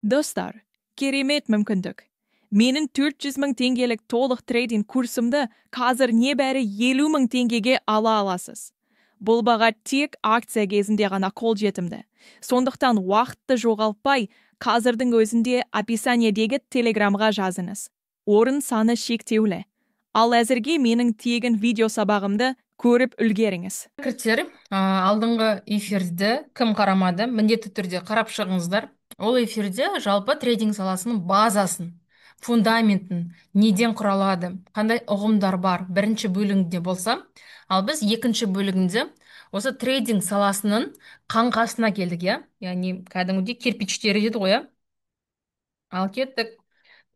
Достар, керемет мүмкіндік. Менің 400 мың теңгелік толық трейдинг курсымды қазір небәрі 50 мың теңгеге ала аласыз. Бұл баға тек акция кезінде ғана қолжетімді. Сондықтан уақытты жоғалтпай, қазірдің өзінде описаниедегі телеграмға жазыңыз. Орын саны шектеулі. Ал әзірге менің тегін видео сабағымды көріп үлгеріңіз. Шәкірттер, алдыңғы эфирді кім қарамады, міндетті түрде қарап шығыңыздар. Ол эфирде жалпы трейдинг саласының базасын, фундаментін, неден құралады, қандай ұғымдар бар, бірінші бөлігінде болса, ал біз екінші бөлігінде осы трейдинг саласының қаңқасына келдік, иә? Яғни кәдімгідей кирпичтері деді ғой, иә? Ал кеттік.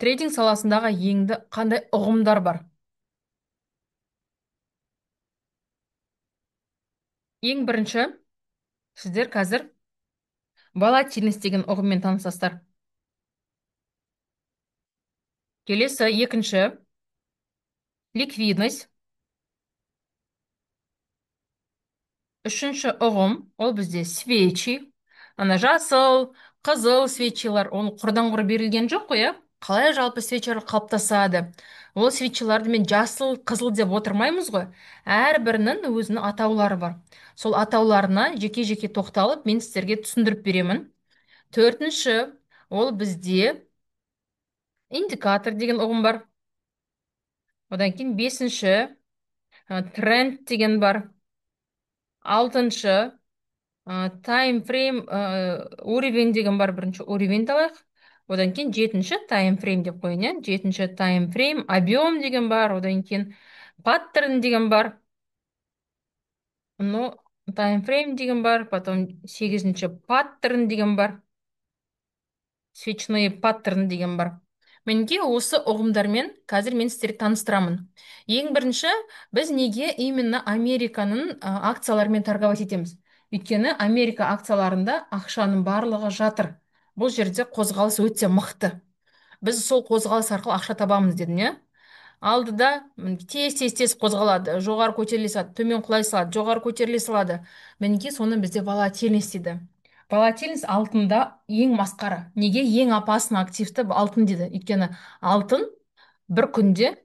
Трейдинг саласындағы енді қандай ұғымдар бар? Ең бірінші, сіздер қазір волатильность деген ұғыммен танысасыздар. Келесі, екінші, ликвидность. Үшінші ұғым, ол бізде свечи. Ана жасыл, қызыл свечилар, оны құрдан құр берілген жоқ қой, иә? Қалай жалпы свечалар қалыптасады? Ол свечиларды мен жасыл, қызыл деп отырмаймыз ғой. Әрбірінің өзінің атаулары бар. Сол атауларына жеке-жеке тоқталып, мен сіздерге түсіндіріп беремін. Төртінші, ол бізде индикатор деген ұғым бар. Одан кейін бесінші, тренд деген бар. Алтыншы, таймфрейм, уровень деген бар. Бірінші уровень алайық. Одан кейін жетінші таймфрейм деп қояйын, иә? Жетінші таймфрейм, объем деген бар. Одан кейін паттерн деген бар. Ну, таймфрейм деген бар. Потом сегізінші паттерн деген бар. Свечные паттерн деген бар. Мінекей осы ұғымдармен қазір мен сіздерді таныстырамын. Ең бірінші, біз неге именно Американың акцияларымен торговать етеміз? Өйткені Америка акцияларында ақшаның барлығы жатыр. Бұл жерде қозғалыс өте мықты. Біз сол қозғалыс арқылы ақша табамыз дедім, иә? Алдыда тез-тез-тез қозғалады, жоғары көтеріле салады, төмен құлай салады, жоғары көтеріле салады. Мінекей соны бізде волатильность дейді. Волатильность алтында ең масқара. Неге ең опасный активті алтын дейді? Өйткені алтын бір күнде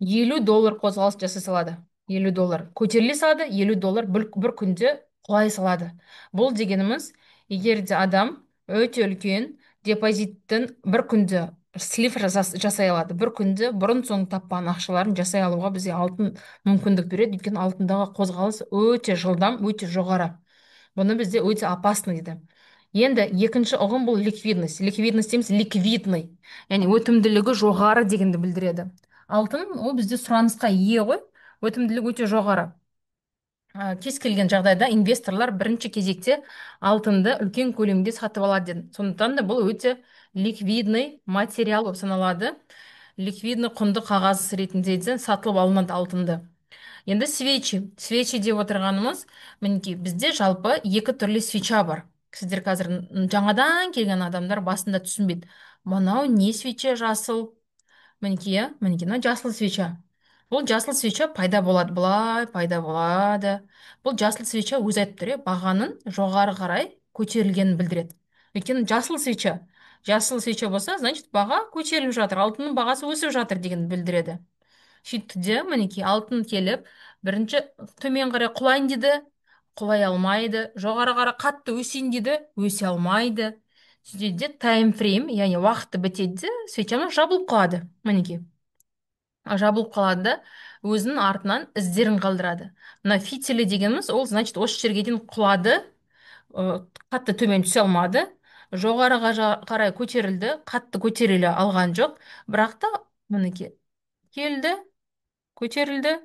елу доллар қозғалыс жасай салады. Елу доллар көтеріле салады, елу доллар бір күнде құлай салады. Бұл дегеніміз, егер де адам өте үлкен депозиттің бір күнде слив жасай алады. Бір күнде бұрын соңды таппаған ақшаларын жасай алуға бізге алтын мүмкіндік береді. Өйткені алтындағы қозғалыс өте жылдам, өте жоғары. Бұны бізде өте опасный дейді. Енді екінші ұғым бұл ликвидность. Ликвидность дейміз, ликвидный. Яғни өтімділігі жоғары дегенді білдіреді. Алтын ол бізде сұранысқа ие ғой, өтімділігі өте жоғары. Кез келген жағдайда инвесторлар бірінші кезекте алтынды үлкен көлемде сатып алады деді. Сондықтан да бұл өте ликвидный материал болып саналады. Ликвидный құнды қағаз ретінде де сатылып алынады алтынды. Енді свечи. Свечи деп отырғанымыз, мінекей бізде жалпы екі түрлі свеча бар. Сіздер қазір жаңадан келген адамдар басында түсінбейді. Мынау не свеча жасыл? Мінекей, иә, мінекей, мынау жасыл свеча. Бұл жасыл свеча пайда болады, былай пайда болады. Бұл жасыл свеча өзі айтып тұр, иә, бағаның жоғары қарай көтерілгенін білдіреді. Өйткені жасыл свеча, жасыл свеча болса, значит баға көтеріліп жатыр, алтынның бағасы өсіп жатыр дегенді білдіреді. Сөйтті де, мінекей, алтын келіп, бірінші төмен қарай құлайын деді, құлай алмайды, жоғары қарай қатты өсейін деді, өсе алмайды. Сөйтеді де, таймфрейм, яғни уақыты бітеді де, свечамыз жабылып қалады, мінекей. Жабылып қалады да, өзінің артынан іздерін қалдырады. Мына фитилі дегеніміз, ол, значит, осы жерге дейін құлады, қатты төмен түсе алмады, жоғарыға қарай көтерілді, қатты көтеріле алған жоқ, бірақ та мінекей келді, көтерілді,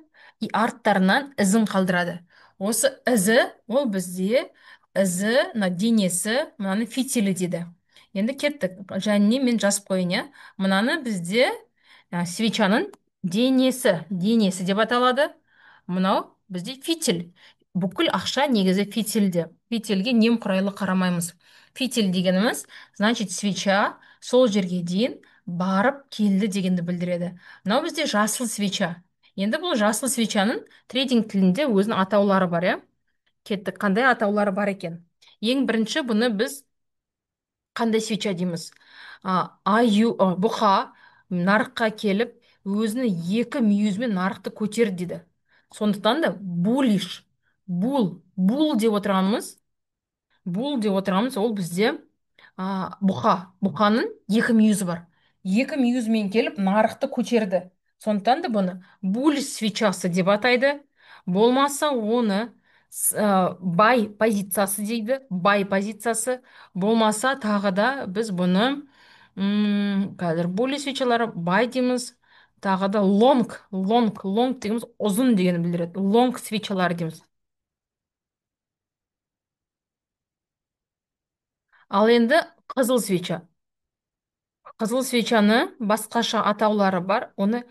и арттарынан ізін қалдырады. Осы ізі, ол бізде ізі, мына денесі, мынаны фитилі дейді. Енді кеттік, және мен жазып қояйын, иә? Мынаны бізде, свечаның денесі, денесі деп аталады. Мынау бізде фитиль. Бүкіл ақша негізі фитильде. Фитильге немқұрайлы қарамаймыз. Фитиль дегеніміз, значит, свеча сол жерге дейін барып келді дегенді білдіреді. Мынау бізде жасыл свеча. Енді бұл жасыл свечаның трейдинг тілінде өзінің атаулары бар, иә? Кеттік, қандай атаулары бар екен? Ең бірінші бұны біз қандай свеча дейміз? Аю, бұқа нарыққа келіп, өзінің екі мүйізімен нарықты көтерді дейді. Сондықтан да bullish, bull, bull деп отырғанымыз, bull деп отырғанымыз ол бізде бұқа, бұқаның екі мүйізі бар. Екі мүйізімен келіп нарықты көтерді. Сондықтан да бұны bullish свечасы деп атайды. Болмаса оны buy позициясы дейді, buy позициясы. Болмаса тағы да біз бұны, қазір bullish свечалары buy дейміз. Тағы да long, long, long дегеніміз ұзын дегенді білдіреді. Long свечалары дейміз. Ал енді қызыл свеча. Қызыл свечаны басқаша атаулары бар. Оны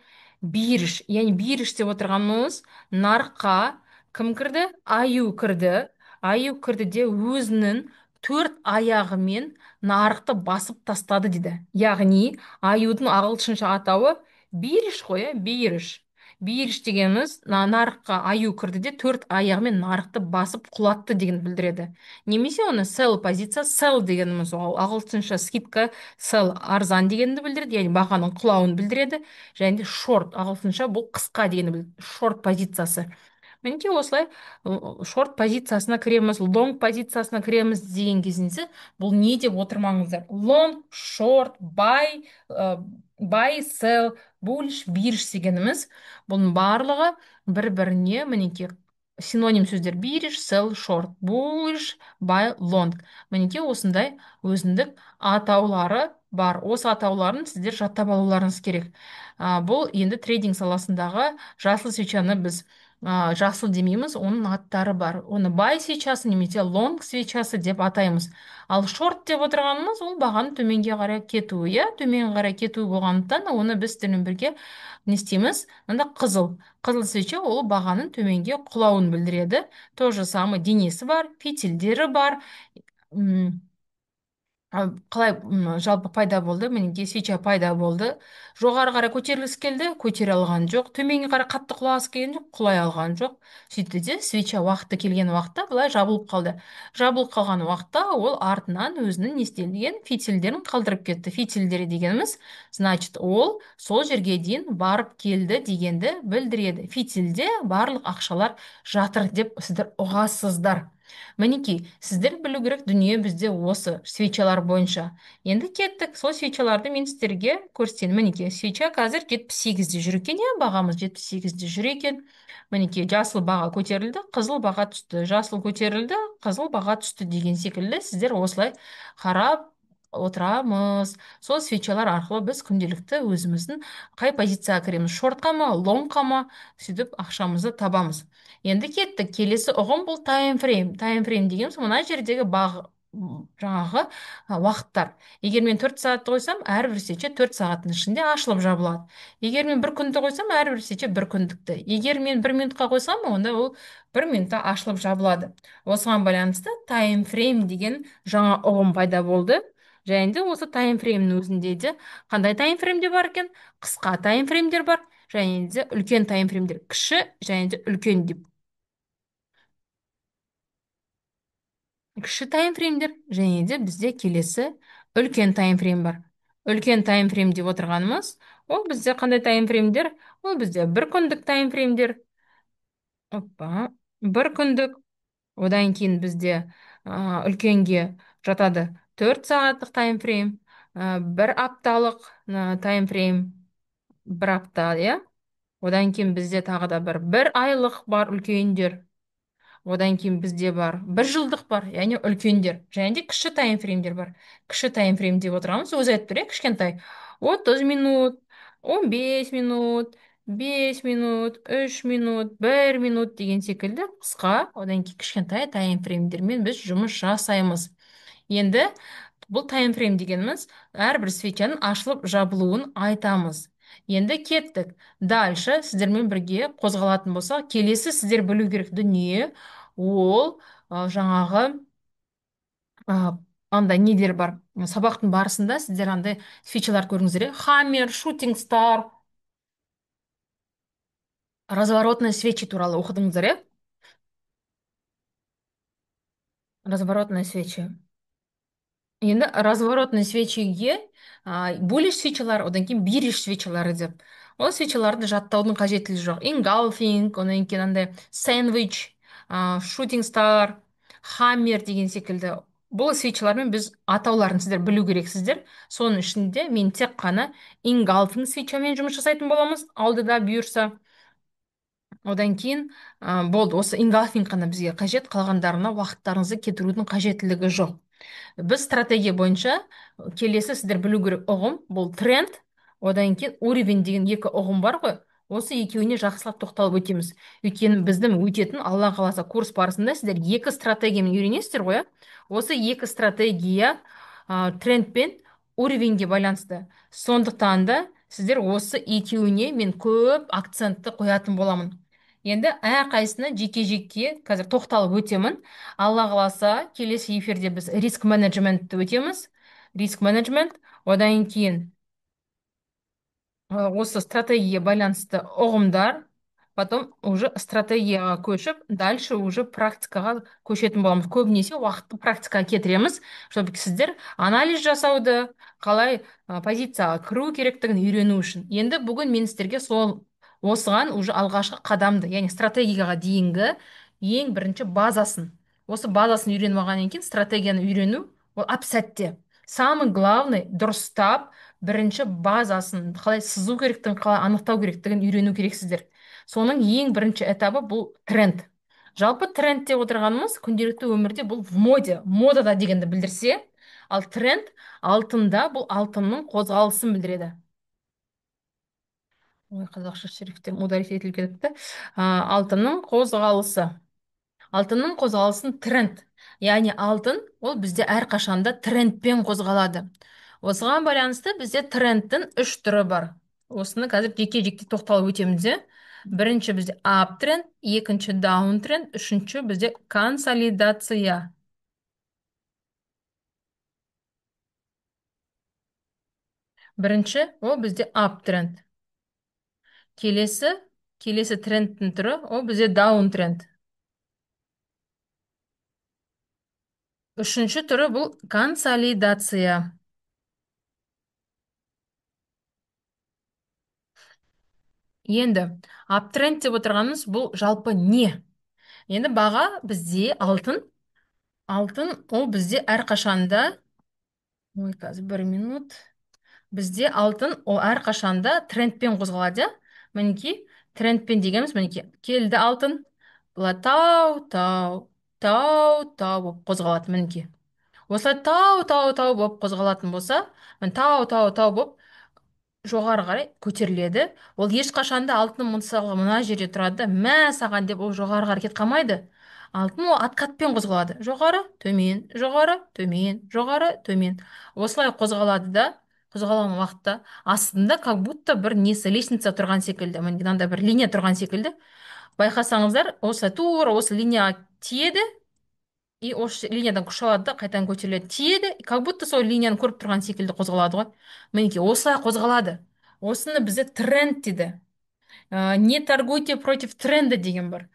bearish, яғни bearish деп отырғанымыз нарыққа кім кірді? Аю кірді. Аю кірді де өзінің төрт аяғымен нарықты басып тастады дейді. Яғни аюдың ағылшынша атауы bearish қой, bearish. Bearish дегеніміз нарыққа аю кірді де төрт аяғымен нарықты басып құлатты дегенді білдіреді. Немесе оны sell позиция, sell дегеніміз ол ағылшынша скидка, sell арзан дегенді білдіреді, яғни бағаның құлауын білдіреді. Және де short ағылшынша бұл қысқа дегенді білдіреді, short позициясы. Мінекей осылай шорт позициясына кіреміз, лонг позициясына кіреміз деген кезінде бұл не деп отырмаңыздар. Лонг, шорт, buy, buy, sell, bullish, bearish дегеніміз бұның барлығы бір-біріне мінекей синоним сөздер: bearish, sell, short, bullish, buy, long. Мінекей осындай өзіндік атаулары бар. Осы атауларын сіздер жаттап алуларыңыз керек. Бұл енді трейдинг саласындағы жасыл свечаны біз жасыл демейміз, оның аттары бар. Оны buy свечасы немесе лонг свечасы деп атаймыз. Ал шорт деп отырғанымыз ол бағаның төменге қарай кетуі, иә, төменге қарай кетуі болғандықтан оны біз сіздермен бірге не істейміз? Мында қызыл. Қызыл свеча ол бағаның төменге құлауын білдіреді. То же самое денесі бар, фитильдері бар. Қалай жалпы пайда болды? Мінекей свеча пайда болды. Жоғары қарай көтергісі келді, көтере алған жоқ. Төменге қарай қатты құлағысы келген жоқ, құлай алған жоқ. Сөйтті де свеча уақыты келген уақытта былай жабылып қалды. Жабылып қалған уақытта ол артынан өзінің не істелген фитильдерін қалдырып кетті. Фитильдері дегеніміз, значит, ол сол жерге дейін барып келді дегенді білдіреді. Фитильде барлық ақшалар жатыр деп сіздер ұғасыздар. Мінекей, сіздер білу керек дүние бізде осы свечалар бойынша. Енді кеттік, сол свечаларды мен сіздерге көрсетейін. Мінекей, свеча қазір 78-де жүр екен, иә, бағамыз 78-де жүр екен. Мінекей, жасыл баға көтерілді, қызыл баға түсті, жасыл көтерілді, қызыл баға түсті деген секілді сіздер осылай қарап отырамыз. Сол свечалар арқылы біз күнделікті өзіміздің қай позицияға кіреміз, шортқа ма, лонгқа ма, сөйтіп ақшамызды табамыз. Енді кеттік, келесі ұғым бұл таймфрейм. Таймфрейм дегеніміз мына жердегі жаңағы уақыттар. Егер мен 4 сағатты қойсам, әрбір свеча 4 сағаттың ішінде ашылып жабылады. Егер мен бір күнді қойсам, әрбір свеча бір күндікті. Егер мен бір минутқа қойсам, онда ол бір минутта ашылып жабылады. Осыған байланысты таймфрейм деген жаңа ұғым пайда болды. Және де осы таймфреймнің өзінде де қандай таймфреймдер бар екен? Қысқа таймфреймдер бар, және де үлкен таймфреймдер, кіші және де үлкен деп. Кіші таймфреймдер және де бізде келесі үлкен таймфрейм бар. Үлкен таймфрейм деп отырғанымыз, ол бізде қандай таймфреймдер? Ол бізде бір күндік таймфреймдер. Опа, бір күндік. Одан кейін бізде, үлкенге жатады 4 сағаттық таймфрейм, бір апталық, таймфрейм, бір апта, иә? Одан кейін бізде тағы да бір айлық бар үлкендер. Одан кейін бізде бар бір жылдық бар, яғни үлкендер. Және де кіші таймфреймдер бар. Кіші таймфрейм деп отырамыз, өзі айтып тұр, иә, кішкентай. 30 минут, 15 минут, 5 минут, 3 минут, 1 минут деген секілді қысқа, одан кейін кішкентай таймфреймдермен біз жұмыс жасаймыз. Енді бұл таймфрейм дегеніміз әрбір свечаның ашылып жабылуын айтамыз. Енді кеттік. Дальше сіздермен бірге қозғалатын болсақ, келесі сіздер білу керек дүние ол, жаңағы, андай нелер бар. Сабақтың барысында сіздер андай свечалар көрдіңіздер, иә? Хаммер, шутинг стар, разворотные свечи туралы оқыдыңыздар, иә? Разворотные свечи. Енді разворотный свечиге bullish свечалар, одан кейін bearish свечалары деп. Ол свечаларды жаттаудың қажеттілігі жоқ. Engulfing, одан кейін андай сэндвич, shooting star, hammer деген секілді. Бұл свечалармен біз атауларын сіздер білу керексіздер. Соның ішінде мен тек қана engulfing свечамен жұмыс жасайтын боламыз алдыда бұйырса. Одан кейін болды, осы engulfing қана бізге қажет, қалғандарына уақыттарыңызды кетірудің қажеттілігі жоқ. Біз стратегия бойынша келесі сіздер білу керек ұғым бұл тренд, одан кейін уровень деген екі ұғым бар ғой. Осы екеуіне жақсылап тоқталып өтеміз. Өйткені біздің өтетін, Алла қаласа, курс барысында сіздер екі стратегиямен үйренесіздер ғой, иә? Осы екі стратегия, тренд пен уровеньге байланысты. Сондықтан да сіздер осы екеуіне мен көп акцентті қоятын боламын. Енді әрқайсысына жеке-жеке қазір тоқталып өтемін. Алла қаласа, келесі эфирде біз риск менеджментті өтеміз. Риск менеджмент, одан кейін осы стратегияға байланысты ұғымдар, потом уже стратегияға көшіп, дальше уже практикаға көшетін боламыз. Көбінесе уақытты практикаға кетіреміз, чтобы сіздер анализ жасауды, қалай позицияға кіру керектігін үйрену үшін. Енді бүгін мен сіздерге сол осыған уже алғашқы қадамды, яғни стратегияға дейінгі ең бірінші базасын, осы базасын үйреніп алғаннан кейін стратегияны үйрену ол әп-сәтте. Самый главный дұрыстап бірінші базасын қалай сызу керектігін, қалай анықтау керектігін үйрену керексіздер. Соның ең бірінші этабы бұл тренд. Жалпы тренд деп отырғанымыз күнделікті өмірде бұл в моде, модада дегенді білдірсе, ал тренд алтында бұл алтынның қозғалысын білдіреді. Ой, қазақша шрифттер удалить етіліп кетіпті. Алтынның қозғалысы. Алтынның қозғалысын тренд. Яғни алтын ол бізде әрқашанда трендпен қозғалады. Осыған байланысты бізде трендтің үш түрі бар. Осыны қазір жеке-жеке тоқталып өтеміз де. Бірінші бізде аптренд, екінші даунтренд, үшінші бізде консолидация. Бірінші ол бізде аптренд. Келесі трендтің түрі ол бізде даунтренд. Үшінші түрі бұл консолидация. Енді аптренд деп отырғанымыз бұл жалпы не? Енді баға бізде алтын. Алтын ол бізде әрқашанда, ой, қазір бір минут. Бізде алтын ол әрқашанда трендпен қозғалады, иә? Мінекей, трендпен дегеніміз мінекей. Келді алтын, бұлар тау, тау, тау, тау болып қозғалады мінекей. Осылай тау, тау, тау болып қозғалатын болса, міне тау, тау, тау болып жоғары қарай көтеріледі. Ол ешқашанда алтын мысалға мына жерде тұрады да, мә саған деп ол жоғары қарай кетіп қалмайды. Алтын ол откатпен қозғалады. Жоғары, төмен, жоғары, төмен, жоғары, төмен. Осылай қозғалады да, қозғалған уақытта астында как будто бір несі лестница тұрған секілді, міне мынандай бір линия тұрған секілді. Байқасаңыздар, осылай тура осы линияға тиеді, и осы линиядан күш алады да қайтадан көтеріледі. Тиеді, как будто сол линияны көріп тұрған секілді қозғалады ғой. Мінекей, осылай қозғалады. Осыны бізде тренд дейді. Не торгуйте против тренда деген бар.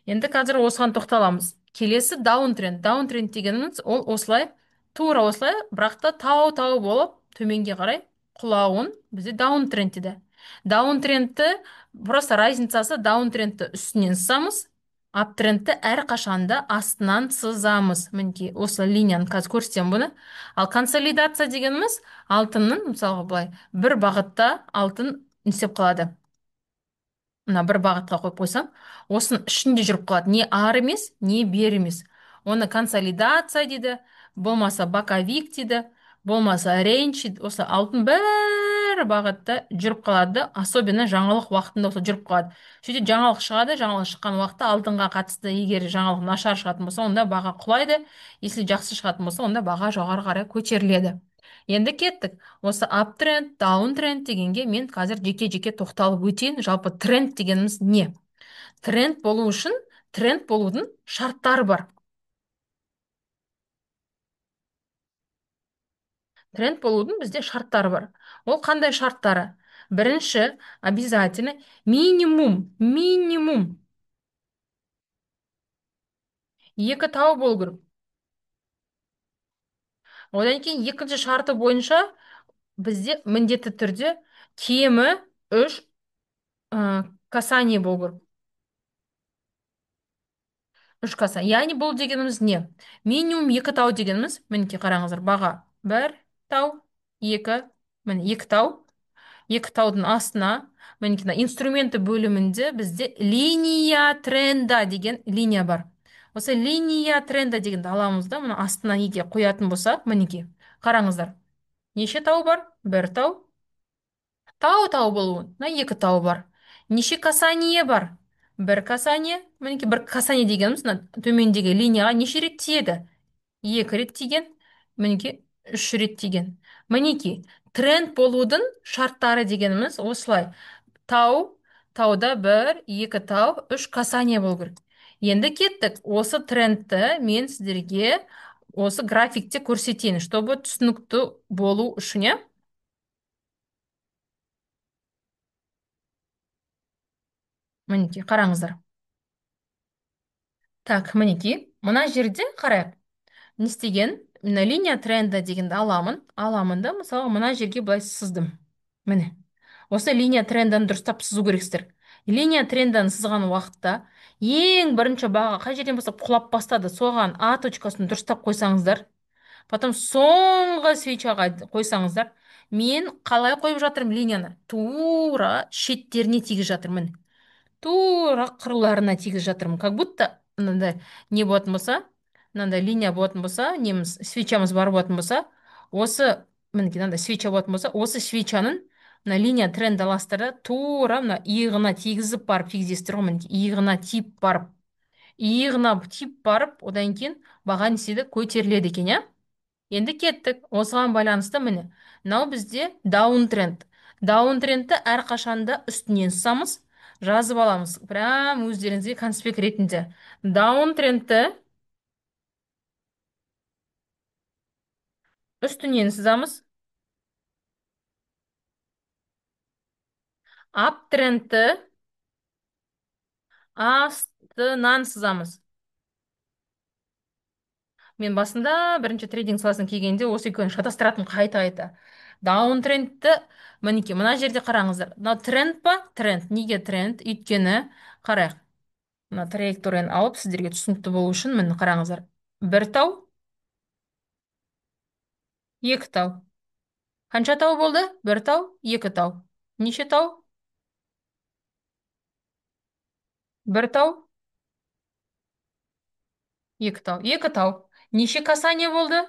Енді қазір осыған тоқталамыз. Келесі даунтренд. Даунтренд дегеніміз ол осылай, тура осылай, бірақ та тау-тау болып төменге қарай құлауын бізде даунтренд дейді. Даунтрендті просто разницасы даунтрендті үстінен сызамыз, аптрендті әрқашанда астынан сызамыз. Мінекей, осы линияны қазір көрсетемін бұны. Ал консолидация дегеніміз алтынның, мысалға былай, бір бағытта алтын не істеп қалады. Мына бір бағытқа қойып қойсам, осының ішінде жүріп қалады. Не ары емес, не бері емес. Оны консолидация дейді, болмаса боковик дейді, болмаса рейндж дейді. Осы алтын бір бағытта жүріп қалады, особенно жаңалық уақытында осы жүріп қалады. Сөйтіп жаңалық шығады, жаңалық шыққан уақытта алтынға қатысты егер жаңалық нашар шығатын болса, онда баға құлайды, если жақсы шығатын болса, онда баға жоғары қарай көтеріледі. Енді кеттік. Осы аптренд, даунтренд дегенге мен қазір жеке-жеке тоқталып өтейін. Жалпы тренд дегеніміз не? Тренд болу үшін тренд болудың шарттары бар. Тренд болудың бізде шарттары бар. Ол қандай шарттары? Бірінші, обязательно минимум екі тау болу керек. Одан кейін екінші шарты бойынша бізде міндетті түрде кемі 3 касание болу керек. 3 касание. Яғни бұл дегеніміз не? Минимум 2 тау дегеніміз, мінекей қараңыздар, баға 1 тау, 2, міне 2 тау. 2 таудың астына, мінекей мына инструменты бөлімінде бізде линия тренда деген линия бар. Осы линия тренда дегенді аламыз да, мына астына неге қоятын болсақ, мінекей қараңыздар. Неше тау бар? 1 тау. Тау тау болуы. Мына 2 тау бар. Неше касание бар? 1 касание. Мінекей 1 касание дегеніміз мына төмендегі линияға неше рет тиеді? 2 рет тиген. Мінекей 3 рет тиген. Мінекей тренд болудың шарттары дегеніміз осылай. Тау, тауда 1, 2 тау, 3 касание болу керек. Енді кеттік. Осы трендті мен сіздерге осы графикте көрсетейін, чтобы түсінікті болу үшін, иә? Мінекей, қараңыздар. Так, мінекей, мына жерде қарайық. Не істеген? Мына линия тренда дегенді аламын. Аламын да, мысалы, мына жерге былай сыздым. Міне. Осы линия тренданы дұрыстап сызу керексіздер. Линия тренданы сызған уақытта ең бірінші баға қай жерден бастап құлап бастады, соған А точкасын дұрыстап қойсаңыздар, потом соңғы свечаға қойсаңыздар, мен қалай қойып жатырмын линияны? Тура шеттеріне тигізіп жатырмын. Тура қырларына тигізіп жатырмын. Как будто мынандай не болатын болса, мынандай линия болатын болса, неміз свечамыз бар болатын болса, осы мінекей мынандай свеча болатын болса, осы свечаның мына линия тренд аласыздар да, тура мына иығына тигізіп барып тигізесіздер ғой, мінекей иығына тиіп барып, иығына тиіп барып, одан кейін баға не істейді? Көтеріледі екен, иә? Енді кеттік. Осыған байланысты міне, мынау бізде даун тренд. Даун трендті әрқашанда үстінен сызамыз, жазып аламыз. Прям өздеріңізге конспект ретінде. Даун трендті үстінен сызамыз. Ап трендті астынан сызамыз. Мен басында бірінші трейдинг саласына келгенде осы екеуін шатастыратын қайта-қайта. Даун трендті мінекей мына жерде қараңыздар. Мынау тренд па? Тренд. Неге тренд? Өйткені қарайық. Мына траекторияны алып сіздерге түсінікті болу үшін міне қараңыздар. 1 тау, 2 тау. Қанша тау болды? 1 тау, 2 тау. Неше тау? 1 тау, 2 тау. 2 тау. Неше касание болды?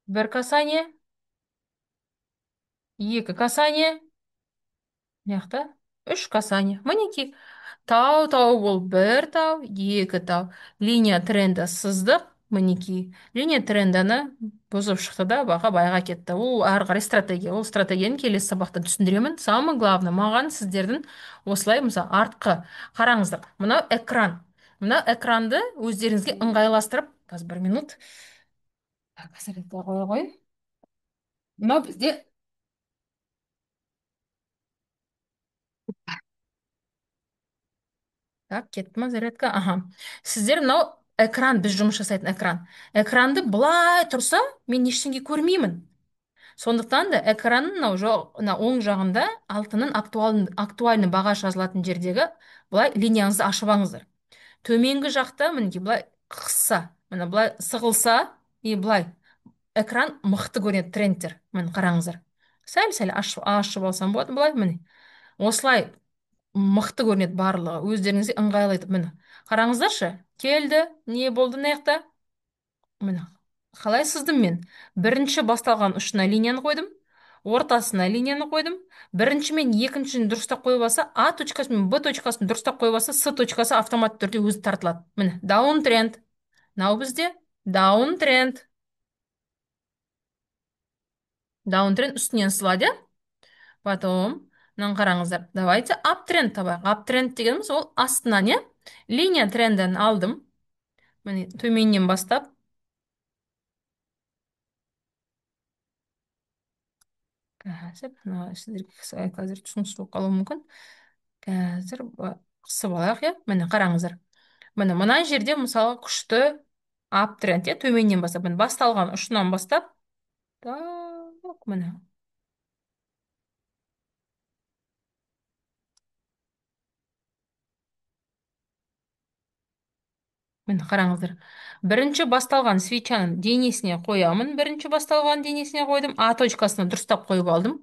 1 касание, 2 касание, мына жақта 3 касание. Мінекей, тау тау бол 1 тау, 2 тау. Линия тренда сыздық, мінекей. Линия тренданы бұзып шықты да, баға байға кетті. Ол ары қарай стратегия. Ол стратегияны келесі сабақта түсіндіремін. Самое главное, маған сіздердің осылай, мысалы, артқы қараңыздар. Мынау экран. Мына экранды өздеріңізге ыңғайластырып, қазір 1 минут. Так, зарядка қоя қояйын. Мынау бізде Так, кетті ма зарядка? Аха. Сіздер мынау экран, біз жұмыс жасайтын экран. Экранды былай тұрса, мен ештеңе көрмеймін. Сондықтан да экранның мынау мына оң жағында алтынның актуальны баға жазылатын жердегі былай линияңызды ашып алыңыздар. Төменгі жақта мінекей былай қысса, міне былай сығылса, и былай экран мықты көрінеді трендтер. Міне қараңыздар. Сәл-сәл ашып алсам болады былай, міне. Осылай мықты көрінеді барлығы, өздеріңізге ыңғайлы етіп, міне. Қараңыздаршы, келді, не болды мына жақта? Міне, қалай сыздым мен? Бірінші басталған ұшына линияны қойдым, ортасына линияны қойдым. Бірінші мен екіншіні дұрыстап қойып алса, А точкасы мен Б точкасын дұрыстап қойып алса, С точкасы автоматты түрде өзі тартылады. Міне, даун тренд. Мынау бізде даун тренд. Даун тренд үстінен сызылады, иә? Потом, мынаны қараңыздар. Давайте ап тренд табайық. Ап тренд дегеніміз ол астынан, иә? Линия трендін алдым. Міне, төменнен бастап. Қазір, мына сіздерге қазір түсініксіз болып қалуы мүмкін. Қазір қысып алайық, иә? Міне, қараңыздар. Міне, мына жерде, мысалы, күшті Аптренд, иә, төменнен бастап, міне басталған ұшынан бастап, так, міне. Міне қараңыздар. Бірінші басталған свечаның денесіне қоямын. Бірінші басталған денесіне қойдым. А точкасына дұрыстап қойып алдым.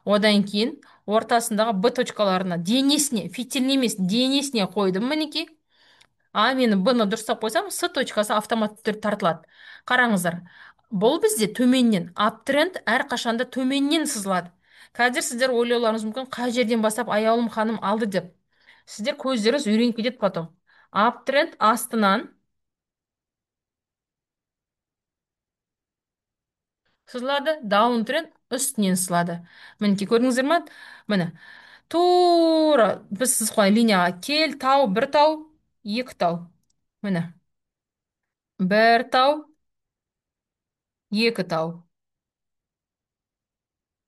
Одан кейін ортасындағы Б точкаларына денесіне, фитиліне емес, денесіне қойдым мінекей. А мен Б-ны дұрыстап қойсам, С точкасы автоматты түрде тартылады. Қараңыздар, бұл бізде төменнен аптренд әрқашанда төменнен сызылады. Қазір сіздер ойлауларыңыз мүмкін, қай жерден бастап Аяулым ханым алды деп. Сіздер көздеріңіз үйреніп кетеді потом. Аптренд астынан сызылады, даунтренд үстінен сызылады. Мінекей көрдіңіздер ма? Міне, тура біз сызып қойған линияға кел, тау, бір тау, екі тау. Міне, бір тау, екі тау.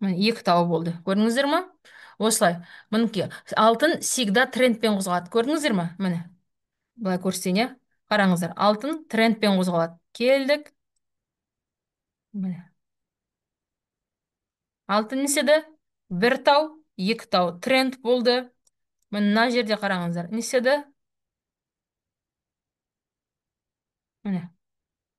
Міне, екі тау болды. Көрдіңіздер ма? Осылай. Мінекей, алтын всегда трендпен қозғалады. Көрдіңіздер ма? Міне, былай көрсетейін, иә? Қараңыздар, алтын трендпен қозғалады. Келдік. Міне. Алтын не істеді? Бір тау, екі тау. Тренд болды. Міне, мына жерде қараңыздар. Не істеді? Міне.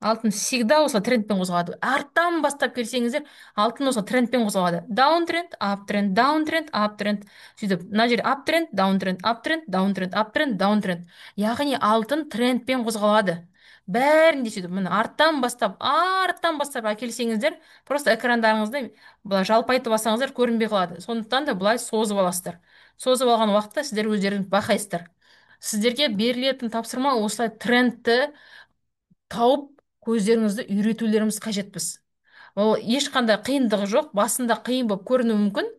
Алтын всегда осылай трендпен қозғалады. Арттан бастап келсеңіздер, алтын осылай трендпен қозғалады. Даунтренд, аптренд, даунтренд, аптренд. Сөйтіп, мына жерде аптренд, даунтренд, аптренд, даунтренд, аптренд, даунтренд. Яғни алтын трендпен қозғалады. Бәрінде сөйтіп, міне арттан бастап, арттан бастап әкелсеңіздер, просто экрандарыңызды былай жалпайтып алсаңыздар көрінбей қалады. Сондықтан да былай созып аласыздар. Созып алған уақытта сіздер өздеріңіз байқайсыздар. Сіздерге берілетін тапсырма осылай трендті тауып көздеріңізді үйретулеріміз қажетпіз. Ол ешқандай қиындығы жоқ, басында қиын болып көрінуі мүмкін.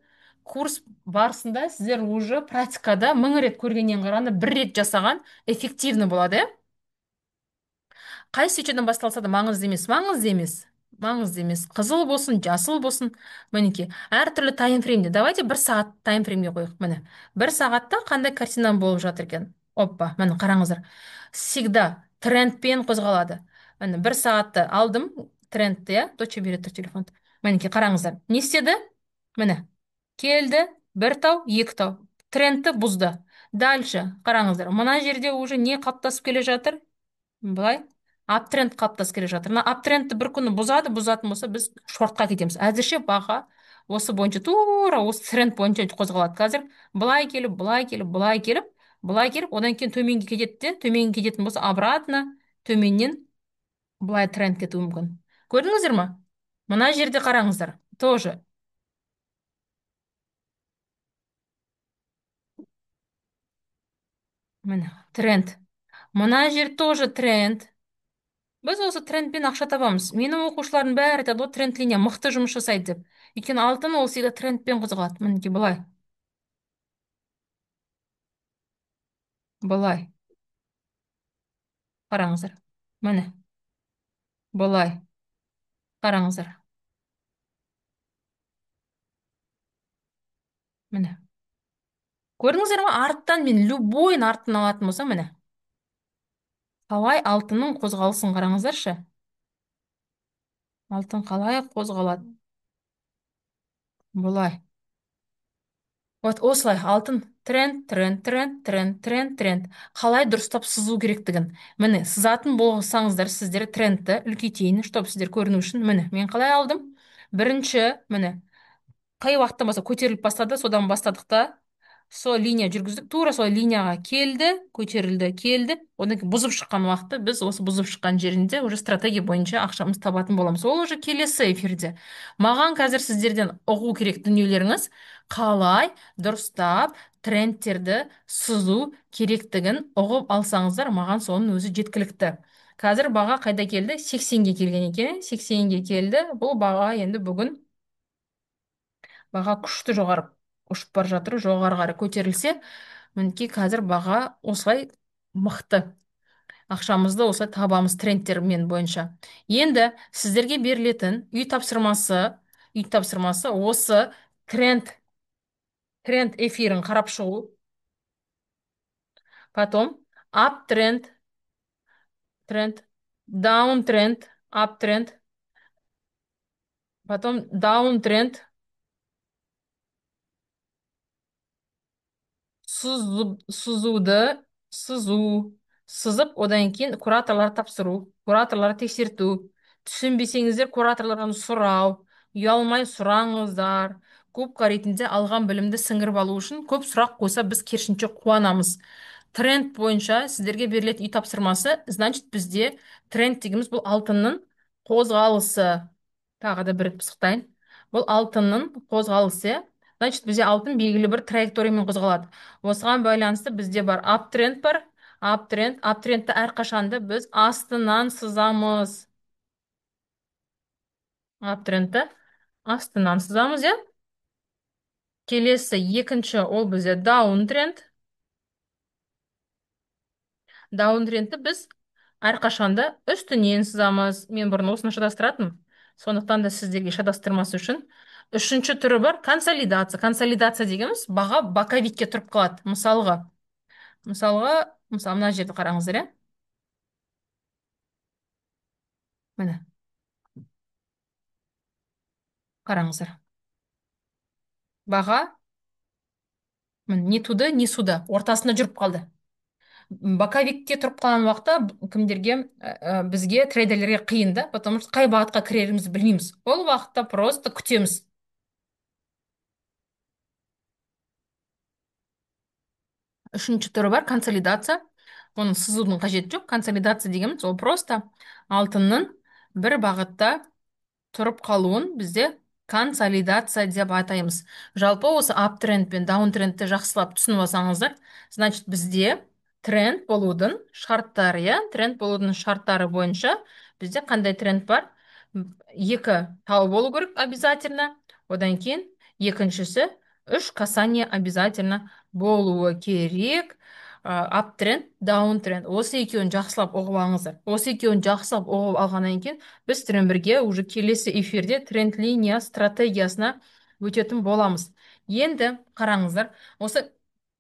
Курс барысында сіздер уже практикада 1000 рет көргеннен қарағанда бір рет жасаған эффективні болады, иә? Қай свечадан басталса да маңызды емес, маңызды емес, маңызды емес. Қызыл болсын, жасыл болсын, мінекей, әртүрлі таймфреймде. Давайте бір сағат таймфреймге қояйық. Міне, бір сағатта қандай картина болып жатыр екен? Оппа, міне қараңыздар. Всегда трендпен қозғалады. Міне, бір сағатты алдым, трендті, иә? Доча бере тұр телефон. Мінекей, қараңыздар. Не істеді? Міне, келді, бір тау, екі тау. Трендті бұзды. Дальше, қараңыздар. Мына жерде уже не қалыптасып келе жатыр? Былай, аптренд қалыптасып келе жатыр. Мына аптрендті бір күні бұзады, бұзатын болса біз шортқа кетеміз. Әзірше баға осы бойынша тура осы тренд бойынша қозғалады. Қазір былай келіп, былай келіп, былай келіп, былай келіп, одан кейін төменге кетеді де, төменге кететін болса обратно төменнен былай тренд кетуі мүмкін. Көрдіңіздер ма? Мына жерде қараңыздар, тоже. Міне, тренд. Мына жер тоже тренд. Біз осы трендпен ақша табамыз. Менің оқушыларым бәрі айтады, ол тренд линия мықты жұмыс жасайды деп. Өйткені алтын ол всегда трендпен қозғалады. Мінекей былай. Былай. Қараңыздар. Міне. Былай. Қараңыздар. Міне. Көрдіңіздер ме? Арттан мен любойын арттан алатын болсам, міне. Қалай алтынның қозғалысын қараңыздаршы. Алтын қалай қозғалады? Былай. Вот осылай алтын тренд, тренд, тренд, тренд, тренд, тренд. Қалай дұрыстап сызу керектігін. Міне, сызатын болсаңыздар, сіздер трендті үлкейтейін, чтобы сіздер көріну үшін. Міне, мен қалай алдым? Бірінші, міне, қай уақыттан бастап көтеріліп бастады, содан бастадық та, сол линия жүргіздік, тура сол линияға келді, көтерілді, келді. Одан кейін бұзып шыққан уақытта біз осы бұзып шыққан жерінде уже стратегия бойынша ақшамызды табатын боламыз. Ол уже келесі эфирде. Маған қазір сіздерден ұғу керек дүниелеріңіз, қалай дұрыстап трендтерді сызу керектігін ұғып алсаңыздар, маған соның өзі жеткілікті. Қазір баға қайда келді? 80-ге келген екен. 80-ге келді. Бұл баға енді бүгін баға күшті жоғары ұшып бара жатыр, жоғары қарай көтерілсе, мінекей қазір баға осылай мықты. Ақшамызды осылай табамыз трендтермен бойынша. Енді сіздерге берілетін үй тапсырмасы осы тренд эфирін қарап шығу. Потом аптренд, тренд Даунтренд, аптренд, потом даунтренд, сызуды, сызу, сызып, одан кейін кураторлар тапсыру, кураторлар тексерту. Түсінбесеңіздер, кураторлардан сұрау, ұялмай сұраңыздар. Губка ретінде алған білімді сіңіріп алу үшін көп сұрақ қойса, біз керісінше қуанамыз. Тренд бойынша сіздерге берілетін үй тапсырмасы, значит, бізде тренд дегеніміз бұл алтынның қозғалысы. Тағы да бір рет пысықтайын. Бұл алтынның қозғалысы. Значит, бізде алтын белгілі бір траекториямен қозғалады. Осыған байланысты бізде бар аптренд бар. Аптренд, аптрендті әрқашанда біз астынан сызамыз. Аптрендті астынан сызамыз, иә? Келесі екінші ол бізде даунтренд. Даунтрендті біз әрқашанда үстінен сызамыз. Мен бұрын осыны шатастыратынмын. Сондықтан да сіздерге шатастырмас үшін. Үшінші түрі бар, консолидация. Консолидация дегеніміз баға боковикке тұрып қалады. Мысалы, мына жерді қараңыздар, иә? Міне. Қараңыздар. Баға міне, не туды, не суды, ортасында жүріп қалды. Боковикте тұрып қалған уақытта кімдерге, бізге, трейдерлерге қиын да, потому что қай бағытқа кірерімізді білмейміз. Ол уақытта просто күтеміз. Үшінші түрі бар, консолидация. Оны сызудың қажеті жоқ. Консолидация дегеніміз ол просто алтынның бір бағытта тұрып қалуын бізде консолидация деп атаймыз. Жалпы осы аптренд пен даунтрендті жақсылап түсініп алсаңыздар, значит, бізде тренд болудың шарттары, иә? Тренд болудың шарттары бойынша бізде қандай тренд бар? Екі тау болу керек обязательно. Одан кейін екіншісі үш касание обязательно болуы керек. Аптренд, даунтренд. Осы екеуін жақсылап ұғып алыңыздар. Осы екеуін жақсылап ұғып алғаннан кейін біз сіздермен бірге уже келесі эфирде тренд линия стратегиясына өтетін боламыз. Енді қараңыздар, осы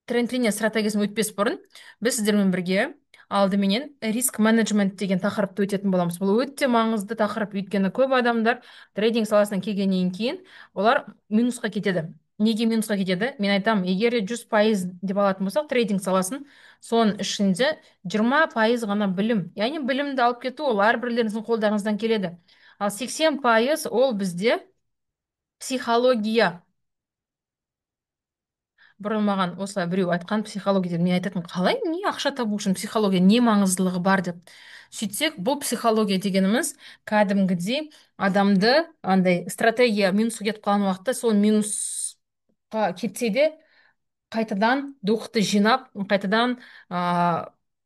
тренд линия стратегиясын өтпес бұрын біз сіздермен бірге алдыменен риск менеджмент деген тақырыпты өтетін боламыз. Бұл өте маңызды тақырып, өйткені көп адамдар трейдинг саласына келгеннен кейін олар минусқа кетеді. Неге минусқа кетеді? Мен айтамын, егер де 100% деп алатын болсақ трейдинг саласын, соның ішінде 20% ғана білім. Яғни білімді алып кету ол әрбірлеріңіздің қолдарыңыздан келеді. Ал 80% ол бізде психология. Бұрын маған осылай біреу айтқан психология деп, мен айтатынмын, қалай не ақша табу үшін психология не маңыздылығы бар деп. Сөйтсек, бұл психология дегеніміз кәдімгідей адамды андай стратегия минусқа кетіп қалған уақытта сол минусқа кетсе де қайтадан духты жинап, қайтадан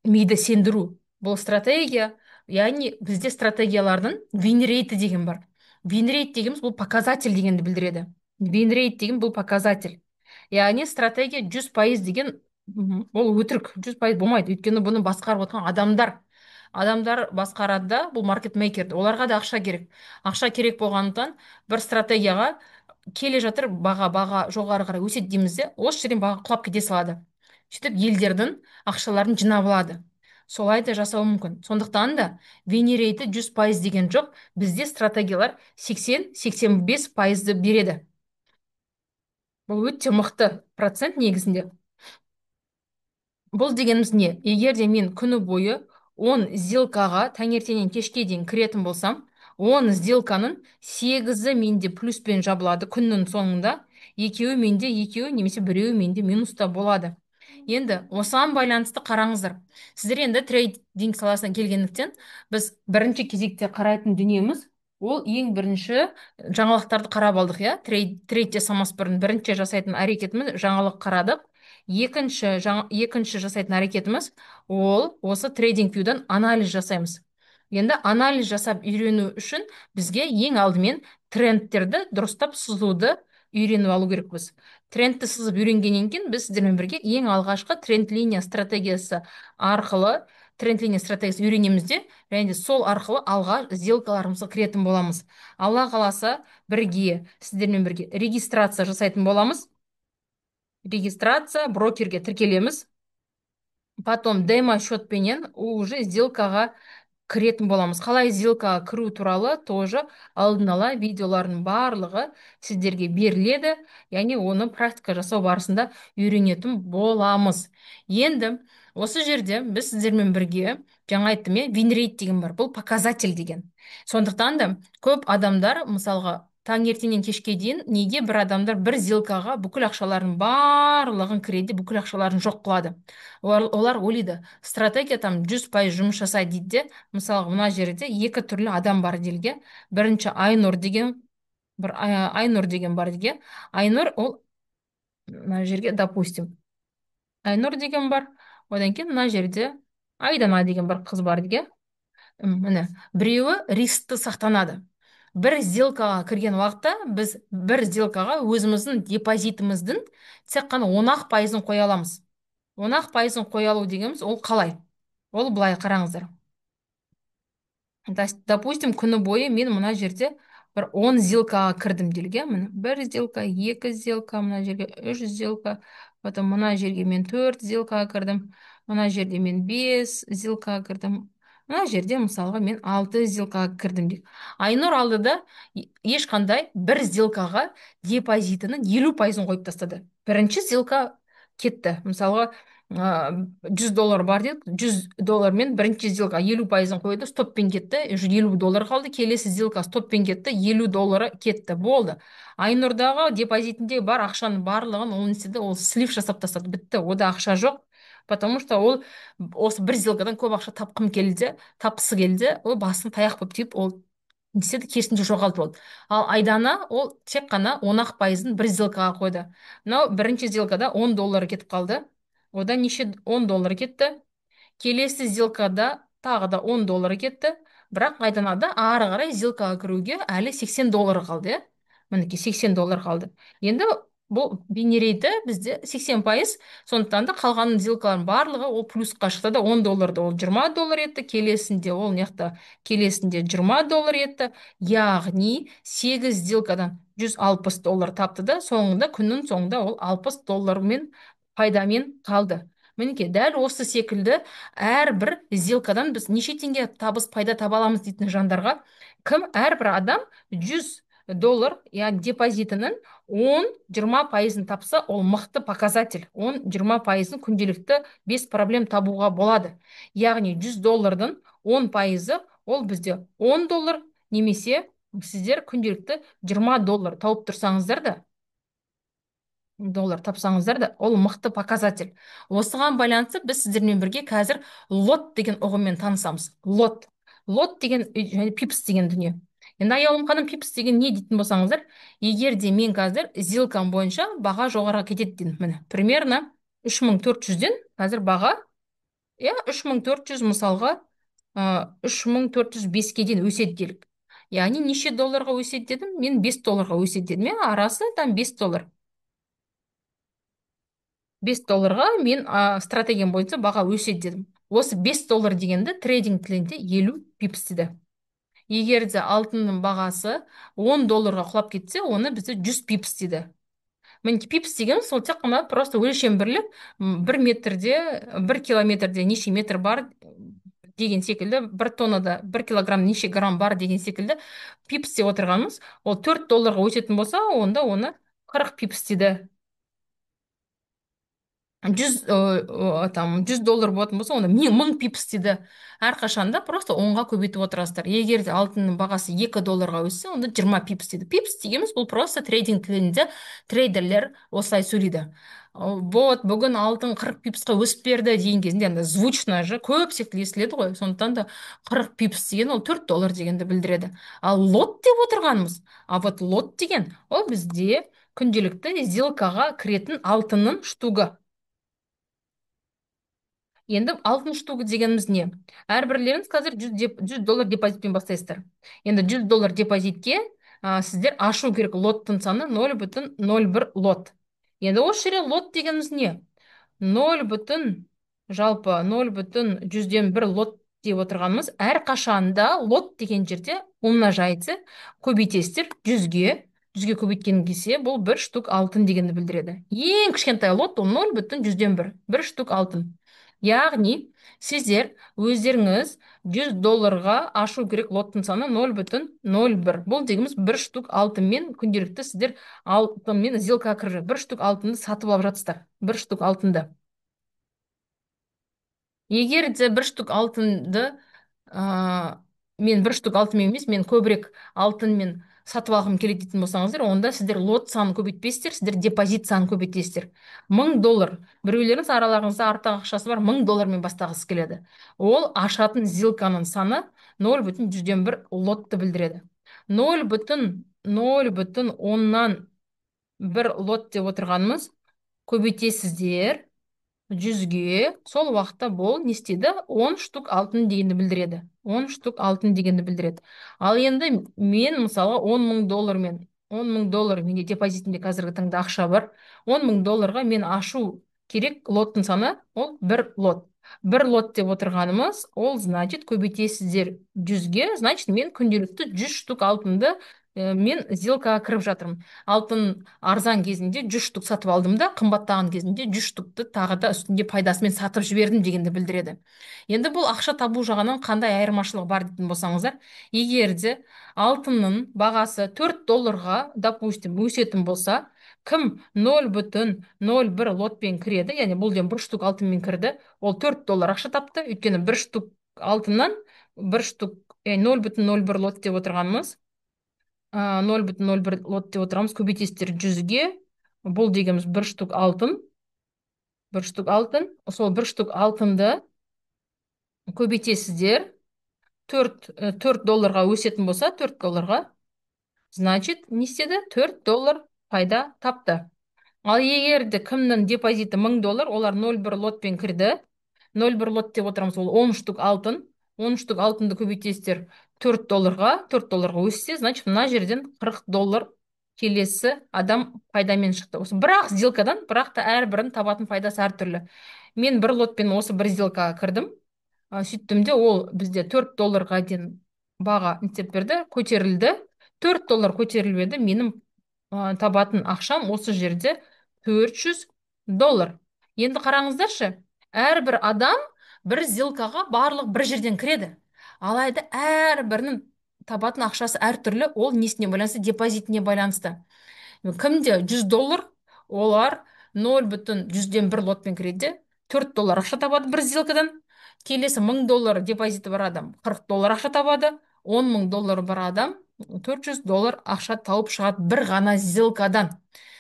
миды сендіру. Бұл стратегия, яғни бізде стратегиялардың винрейті деген бар. Винрейт дегеніміз бұл показатель дегенді білдіреді. Винрейт деген бұл показатель. Яғни стратегия 100% деген, ол өтірік, 100% болмайды. Өйткені бұны басқарып отырған адамдар. Адамдар басқарады да, бұл маркетмейкер, оларға да ақша керек. Ақша керек болғандықтан бір стратегияға келе жатыр, баға жоғары қарай өседі дейміз де, осы жерден баға құлап кете салады. Сөйтіп елдердің ақшаларын жинап алады. Солай да жасауы мүмкін. Сондықтан да винрейті 100% деген жоқ, бізде стратегиялар 80-85% береді. Бұл өте мықты процент негізінде. Бұл дегеніміз не? Егер де мен күні бойы 10 сделкаға таңертеңнен кешке дейін кіретін болсам, 10 сделканың 8-і менде плюспен жабылады күннің соңында, екеуі менде екеуі немесе біреуі менде минуста болады. Енді осыған байланысты қараңыздар. Сіздер енді трейдинг саласына келгендіктен біз бірінші кезекте қарайтын дүниеміз ол ең бірінші жаңалықтарды қарап алдық, иә? Трейд жасамас бұрын бірінші жасайтын әрекетіміз жаңалық қарадық. Екінші жасайтын әрекетіміз ол осы трейдинг вьюдан анализ жасаймыз. Енді анализ жасап үйрену үшін бізге ең алдымен трендтерді дұрыстап сызуды үйреніп алу керекпіз. Трендті сызып үйренгеннен кейін біз сіздермен бірге ең алғашқы тренд линия стратегиясы арқылы тренд линия стратегиясы үйренеміз де, және де сол арқылы алға сделкаларымызға кіретін боламыз. Алла қаласа бірге сіздермен бірге регистрация жасайтын боламыз. Регистрация, брокерге тіркелеміз. Потом демо счетпенен уже сделкаға Кіретін боламыз. Қалай сделкаға кіру туралы тоже алдын ала видеолардың барлығы сіздерге беріледі, яғни оны практика жасау барысында үйренетін боламыз. Енді осы жерде біз сіздермен бірге, жаңа айттым, иә, винрейт деген бар, бұл показатель деген. Сондықтан да көп адамдар, мысалға, таңертеңнен кешке дейін, неге бір адамдар бір сделкаға бүкіл ақшаларын барлығын кіреді, бүкіл ақшаларын жоқ қылады? Олар ойлайды, стратегия там 100% жұмыс жасайды дейді де. Мысалға, мына жерде екі түрлі адам бар делік. Бірінші Айнұр деген бір, Айнұр деген бар делік. Айнұр ол мына жерге, допустим, Айнұр деген бар, одан кейін мына жерде Айдана деген бір қыз бар делік. Міне, біреуі рискті сақтанады. Бір сделкаға кірген уақытта біз бір сделкаға өзіміздің депозитіміздің тек қана 10-ақ пайызын қоя аламыз. 10-ақ пайызын қоя алу дегеніміз ол қалай? Ол былай, қараңыздар. Допустим, күні бойы мен мына жерде бір 10 сделкаға кірдім делік, иә. Міне, бір сделка, екі сделка, мына жерге үш сделка, потом мына жерге мен төрт сделкаға кірдім, мына жерде мен бес сделкаға кірдім, мына жерде, мысалға, мен алты сделкаға кірдім дейік. Айнұр алды да, ешқандай бір сделкаға депозитінің 50%-ын қойып тастады. Бірінші сделка кетті, мысалға, 100 доллар бар дедік, 100 доллармен бірінші сделка 50%-ын қойды, стоппен кетті, уже 50 доллар қалды. Келесі сделка стоппен кетті, 50 доллары кетті, болды. Айнұрдағы депозитінде бар ақшаның барлығын ол не істеді? Ол слив жасап тастады, бітті, ода ақша жоқ, потому что ол осы бір сделкадан көп ақша тапқым келді, тапқысы келді. Ол басын таяқ болып тиіп, ол не істеді? Керісінше, жоғалтып алды. Ал Айдана ол тек қана 10-ақ пайызын бір сделкаға қойды. Мынау бірінші сделкада 10 доллар кетіп қалды. Одан неше? 10 доллар кетті. Келесі сделкада тағы да 10 доллар кетті, бірақ Айданада ары қарай сделкаға кіруге әлі 80 доллар қалды, иә. Мінекей, 80 доллар қалды. Енді бұл винрейті бізде 80%, сондықтан да қалған сделкалардың барлығы ол плюсқа шықты да, 10 долларды ол 20 доллар етті, келесінде ол мына жақта, келесінде 20 доллар етті, яғни 8 сделкадан 160 доллар тапты да, соңында, күннің соңында ол 60 доллармен пайдамен қалды. Мінекей, дәл осы секілді әрбір сделкадан біз неше теңге табыс, пайда таба аламыз дейтін жандарға, кім әрбір адам 100 доллар, яғни депозитінің 10-20%-ын тапса, ол мықты показатель. 10-20%-ын күнделікті без проблем табуға болады. Яғни 100 доллардың 10%-ы ол бізде 10 доллар, немесе сіздер күнделікті 20 доллар тауып тұрсаңыздар да, доллар тапсаңыздар да, ол мықты показатель. Осыған байланысты біз сіздермен бірге қазір лот деген ұғыммен танысамыз. Лот деген және пипс деген дүние. Енді, Аяулым ханым, пипс деген не дейтін болсаңыздар, егер де мен қазір сделкам бойынша баға жоғарыға кетеді деймін, міне, примерно 3400-ден қазір баға, иә, 3400, мысалға, 3405-ке дейін өседі делік. Яғни неше долларға өседі дедім мен? 5 долларға өседі дедім, иә. Арасы там 5 доллар. 5 долларға мен стратегиям бойынша баға өседі дедім. Осы 5 доллар дегенді трейдинг тілінде 50 пипс дейді. Егер де алтынның бағасы 10 долларға құлап кетсе, оны бізде 100 пипс дейді. Мінекей, пипс деген сол тек қана просто өлшем бірлік, бір метрде, бір километрде неше метр бар деген секілді, бір тоннада бір килограмм неше грамм бар деген секілді. Пипс деп отырғанымыз ол 4 долларға өсетін болса, онда оны 40 пипс дейді. 100, там 100 доллар болатын болса, онда 1000 пипс дейді. Әрқашанда просто 10-ға көбейтіп отырасыздар. Егер де алтынның бағасы 2 долларға өссе, онда 20 пипс дейді. Пипс дегеніміз бұл просто трейдинг тілінде трейдерлер осылай сөйлейді. Вот бүгін алтын 40 пипсқа өсіп берді деген кезінде анда звучно же, көп секілді естіледі ғой. Сондықтан да 40 пипс деген ол 4 доллар дегенді білдіреді. Ал лот деп отырғанымыз, а вот лот деген ол бізде күнделікті сделкаға кіретін алтынның штугы. Енді алтын штугы дегеніміз не? Әрбірлеріңіз қазір 100 доллар депозитпен бастайсыздар. Енді 100 доллар депозитке сіздер ашу керек лоттың саны 0,01 лот. Енді осы жерде лот дегеніміз не? 0 бүтін, жалпы 0,1 лот деп отырғанымыз, әрқашанда лот деген жерде умножается, көбейтесіздер 100-ге. 100-ге көбейткен кезде бұл бір штук алтын дегенді білдіреді. Ең кішкентай лот ол 0,1, бір штук алтын. Яғни сіздер өздеріңіз 100 долларға ашу керек лоттың саны 0,01. Бұл дегеніміз бір штук алтынмен күнделікті сіздер алтынмен сделкаға кіріп, бір штук алтынды сатып алып жатсыздар. Бір штук алтынды. Егер де бір штук алтынды мен бір штук алтынмен емес, мен көбірек алтынмен сатып алғым келеді дейтін болсаңыздар, онда сіздер лот санын көбейтпейсіздер, сіздер депозит санын көбейтесіздер. 1000 доллар. Біреулеріңіз, араларыңызда артық ақшасы бар, 1000 доллармен бастағысы келеді. Ол ашатын сделканың саны 0,1 лотты білдіреді. 0,01 лот деп отырғанымыз, көбейтесіздер 100-ге, сол уақытта бұл не істейді? 10 штук алтын дегенді білдіреді. 10 штук алтын дегенді білдіреді. Ал енді мен мысалға 10 мың доллармен, 10 мың доллар менде депозитімде қазіргі таңда ақша бар. 10 мың долларға мен ашу керек лоттың саны ол бір лот. Бір лот деп отырғанымыз, ол значит көбейтесіздер 100-ге, значит мен күнделікті 100 штук алтынды мен сделкаға кіріп жатырмын. Алтын арзан кезінде 100 штук сатып алдым да, қымбаттаған кезінде 100 штукты тағы да үстінде пайдасымен сатып жібердім дегенді білдіреді. Енді бұл ақша табу жағынан қандай айырмашылық бар дейтін болсаңыздар, егер де алтынның бағасы 4 долларға, допустим, өсетін болса, кім 0,01 лотпен кіреді, яғни бұл бір штук алтынмен кірді, ол 4 доллар ақша тапты, өйткені бір штук алтыннан бір штук, 0,01 лот деп отырғанымыз, 0,01 лот деп отырамыз, көбейтесіздер 100-ге, бұл дегеніміз бір штук алтын, бір штук алтын, сол бір штук алтынды көбейтесіздер, 4 долларға өсетін болса, 4 долларға, значит, не істеді? 4 доллар пайда тапты. Ал егер де кімнің депозиті 1000 доллар, олар 0,1 лотпен кірді, 0,1 лот деп отырамыз, ол 10 штук алтын, 10 штук алтынды көбейтесіздер 4 долларға, 4 долларға өссе, значит, мына жерден 40 доллар келесі адам пайдамен шықты. Осы бір-ақ сделкадан, бірақ та әрбірінің табатын пайдасы әртүрлі. Мен бір лотпен осы бір сделкаға кірдім. Сөйттім де, ол бізде 4 долларға дейін баға не істеп берді, көтерілді. 4 доллар көтеріліп еді, менің табатын ақшам осы жерде 400 доллар. Енді қараңыздаршы, әрбір адам бір сделкаға барлық бір жерден кіреді. Алайда әрбірінің табатын ақшасы әртүрлі, ол несіне байланысты? Депозитіне байланысты. Кімде 100 доллар, олар 0,1 лотпен кіреді, 4 доллар ақша табады бір сделкадан. Келесі 1000 доллар депозиті бар адам 40 доллар ақша табады, 10 мың доллар бар адам 400 доллар ақша тауып шығады бір ғана сделкадан.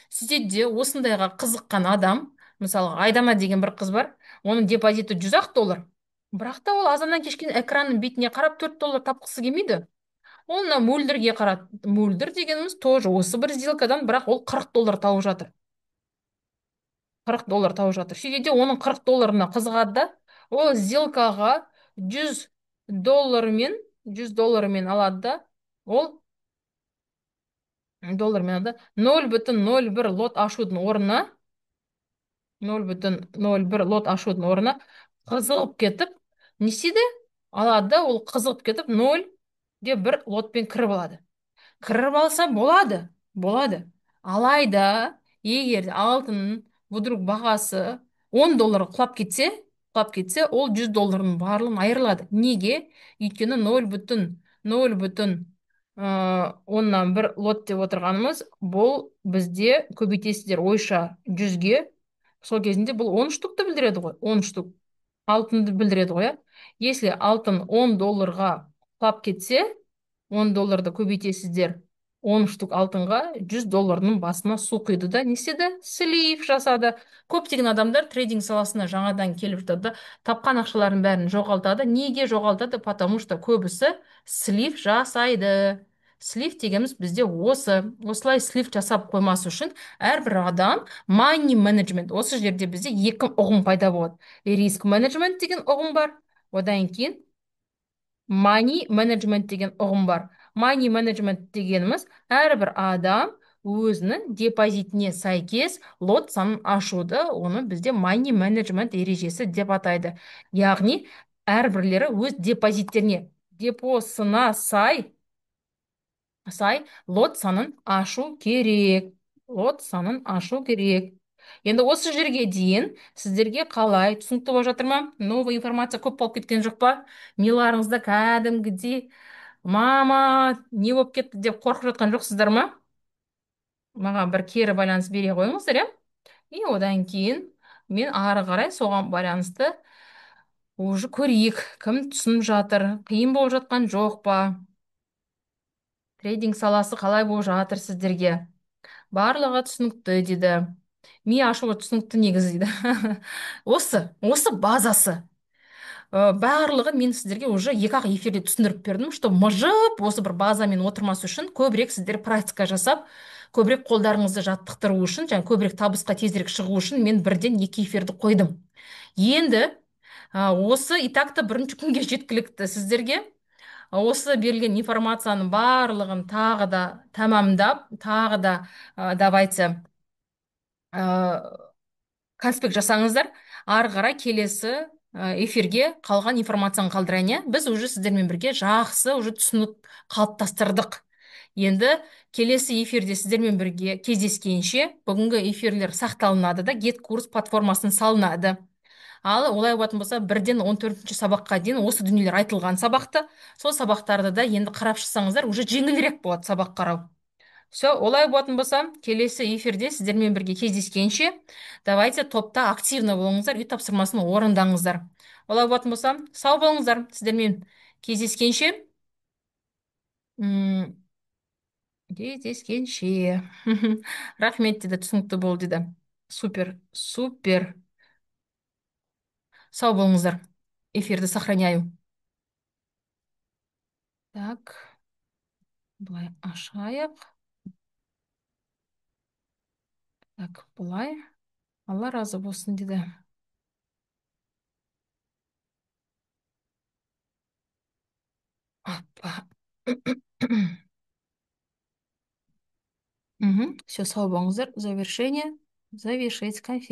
Сөйтеді де, осындайға қызыққан адам, мысалы, Айдана деген бір қыз бар, оның депозиті 100-ақ доллар, бірақ та ол азаннан кешке экранның бетіне қарап 4 доллар тапқысы келмейді. Ол мына Мөлдірге қарады. Мөлдір дегеніміз тоже осы бір сделкадан, бірақ ол 40 доллар тауып жатыр. 40 доллар тауып жатыр. Сөйтеді де, оның 40 долларына қызығады да, ол сделкаға 100 доллармен, 100 доллармен алады да, ол доллармен алады, 0,01 лот ашудың орнына, 0,01 лот ашудың орнына қызығып кетіп, не істейді? Алады да, ол қызығып кетіп, 0,1 лотпен кіріп алады. Кіріп алса болады, болады. Алайда, егер де алтын вдруг бағасы 10 долларға құлап кетсе, ол 100 доллардың барлығын айырылады. Неге? Өйткені 0,01 лот деп отырғанымыз, бұл бізде көбейтесіздер ойша 100-ге, сол кезінде бұл 10 штукты білдіреді ғой, 10 штук алтынды білдіреді ғой, иә? Если алтын 10 долларға құлап кетсе, 10 долларды көбейтесіздер 10 штук алтынға, 100 долларының басына су құйды да, не істеді? Слив жасады. Көптеген адамдар трейдинг саласына жаңадан келіп жатады да, тапқан ақшаларын бәрін жоғалтады. Неге жоғалтады? Потому что көбісі слив жасайды. Слив дегеніміз бізде осы. Осылай слив жасап қоймас үшін әрбір адам money management, осы жерде бізде екі ұғым пайда болады. Риск менеджмент деген ұғым бар, одан кейін money management деген ұғым бар. Money management дегеніміз әрбір адам өзінің депозитіне сәйкес лот санын ашуды, оны бізде money management ережесі деп атайды. Яғни әрбірлері өз депозиттеріне, депосына сай лот санын ашу керек. Лот санын ашу керек. Енді осы жерге дейін сіздерге қалай, түсінікті болып жатыр ма? Новый информация көп болып кеткен жоқ па? Миларыңызда кәдімгідей мама не болып кетті деп қорқып жатқан жоқсыздар ма? Маған бір кері байланыс бере қойыңыздар, иә? И одан кейін мен ары қарай соған байланысты уже көрейік, кім түсініп жатыр, қиын болып жатқан жоқ па? Трейдинг саласы қалай болып жатыр сіздерге? Барлығы түсінікті дейді. Ми ашуы түсінікті негізі дейді. Осы базасы. Барлығын мен сіздерге уже екі-ақ эфирде түсіндіріп бердім, что мыжып осы бір базамен отырмас үшін көбірек сіздер практика жасап, көбірек қолдарыңызды жаттықтыру үшін, және көбірек табысқа тезірек шығу үшін мен бірден екі эфирді қойдым. Енді осы и так-то бірінші күнге жеткілікті сіздерге. Осы берілген информацияның барлығын тағы да тәмамдап, тағы да, давайте, конспект жасаңыздар. Ары қарай келесі эфирге қалған информацияны қалдырайын, иә? Біз уже сіздермен бірге жақсы уже түсінік қалыптастырдық. Енді келесі эфирде сіздермен бірге кездескенше бүгінгі эфирлер сақталынады да Get курс платформасына салынады. Ал олай болатын болса, бірден 14-ші сабаққа дейін осы дүниелер айтылған сабақты, сол сабақтарды да енді қарап шықсаңыздар, уже жеңілірек болады сабақ қарау. Все, олай болатын болса, келесі эфирде сіздермен бірге кездескенше, давайте топта активно болыңыздар, үй тапсырмасын орындаңыздар. Олай болатын болса, сау болыңыздар, сіздермен кездескенше, кездескенше. Рахмет деді, түсінікті болды деді. Супер, супер. Сау болыңыздар. Эфирді сохраняю. Так, былай ашайық. Так, былай. Алла разы болсын деді. Апа. Все, сау болыңыздар. Завершение. Завершить конференцию.